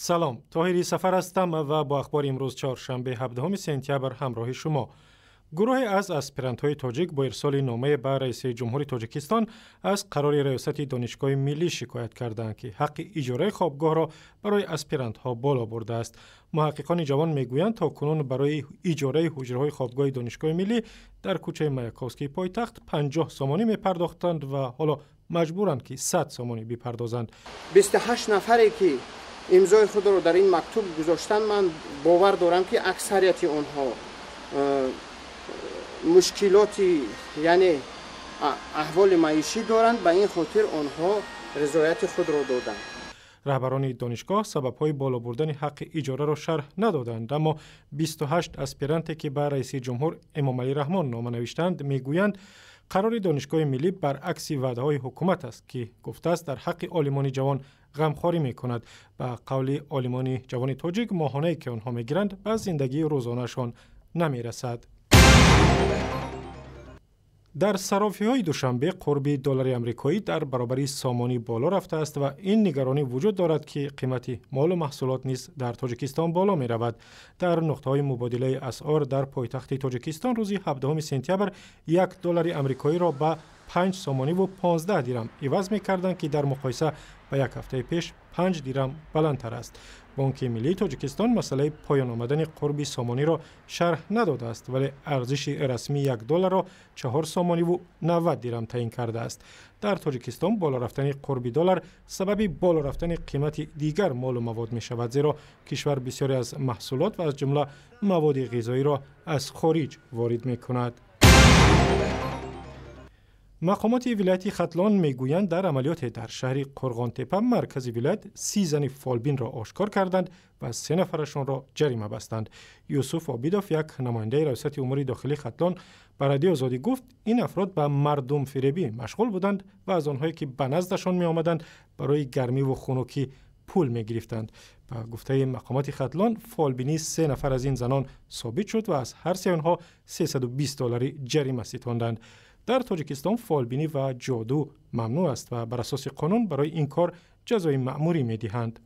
Салом, Тоҳири Сафар ҳастам ва бо ахбори имрӯз чоршанбе 17 сентябр ҳамроҳи шумо. Гурӯҳе аз аспирантҳои тоҷик бо ирсоли номае ба раиси ҷумҳури Тоҷикистон аз қарори раёсати Донишгоҳи миллӣ шикоят карданд, ки ҳаққи иҷораи хобгоҳро барои аспирантҳо боло бурдааст. Муҳаққиқони ҷавон мегӯянд, то кунун барои иҷораи ҳуҷраҳои хобгоҳи Донишгоҳи миллӣ дар кӯчаи Маяковскии пойтахт 50 сомонӣ мепардохтанд ва ҳоло маҷбуранд, ки 100 сомонӣ бипардозанд. 28 нафаре ки имзои худро дар ин мактуб гузоштанд, ман бовар дорам, ки аксарияти онҳо мушкилоти, яъне аҳволи маишӣ доранд, ба ин хотир онҳо ризояти худро доданд. Раҳбарони донишгоҳ сабабҳои боло бурдани ҳаққи иҷораро шарҳ надоданд, аммо 28 аспиранте, ки ба раиси ҷумҳур Эмомалӣ Раҳмон нома навиштанд, мегӯянд, қарори Донишгоҳи миллӣ баръакси ваъдаҳои ҳукумат аст, ки гуфтааст, дар ҳаққи олимони ҷавон ғамхорӣ мекунад. Ба қавли олимони ҷавони тоҷик, моҳонае, ки онҳо мегиранд, ба зиндагии рӯзонаашон намерасад. Дар сарофиҳои Душанбе қурби доллари амрикоӣ дар баробари сомонӣ боло рафтааст ва ин нигаронӣ вуҷуд дорад, ки қимати молу маҳсулот низ дар Тоҷикистон боло меравад. Дар нуқтаҳои мубодилаи асъор дар пойтахти Тоҷикистон рӯзи 17 сентябр 1 доллари амрикоиро ба 5 сомониву 15 дирам иваз мекарданд, ки дар муқоиса ба як ҳафтаи пеш 5 дирам баландтар аст. Бонки миллии Тоҷикистон масъалаи поён омадани қурби сомониро шарҳ надодааст, вале арзиши расмии 1 долларро 4 сомониву 90 дирам таъин кардааст. Дар Тоҷикистон боло рафтани қурби доллар сабаби боло рафтани қимати дигар молу мавод мешавад, зеро кишвар бисёре аз маҳсулот ва аз ҷумла маводи ғизоиро аз хориҷ ворид мекунад. Мақомоти вилояти Хатлон мегӯянд, дар амалиёте дар шаҳри Қурғонтепа, маркази вилоят, 30 зани фолбинро ошкор карданд ва се нафарашонро ҷарима бастанд. Юсуф Обидов, як намояндаи раёсати умури дохилии Хатлон, ба Радиои Озодӣ гуфт, ин афрод ба мардумфиребӣ машғул буданд ва аз онҳое, ки ба наздашон меомаданд, барои гармиву хунукӣ пул мегирифтанд. Ба гуфтаи мақомоти Хатлон, фолбинии се нафар аз ин занон собит шуд ва аз ҳар се онҳо 320 доллари ҷарима ситонданд. Дар Тоҷикистон фолбинӣ ва ҷоду мамнӯъ аст ва бар асоси қонун барои ин кор ҷазои маъмурӣ медиҳанд.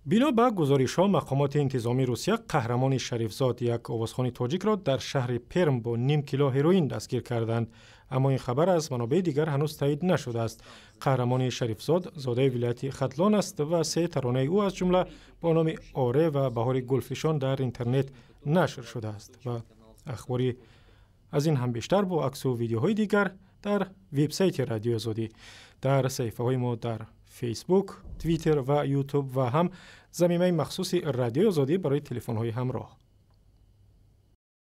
Бино ба гузоришҳо, мақомоти интизомии Русия Қаҳрамони Шарифзод, як овозхони тоҷикро, дар шаҳри Перм бо ним кило ҳероин дастгир карданд, аммо ин хабар аз манобеи дигар ҳанӯз таъид нашудааст. Қаҳрамони Шарифзод зодаи вилояти Хатлон аст ва се таронаи ӯ, аз ҷумла бо номи «Оре» ва «Баҳори гулфишон», дар интернет нашр шудааст. Ва ахбори аз ин ҳам бештар бо аксу видеоҳои дигар дар вебсайти Радиои Озодӣ, дар саҳифаҳои мо дар Фейсбук, Твиттер ва Ютуб ва ҳам замимаи махсуси Радиои Озодӣ барои телефонҳои ҳамроҳ.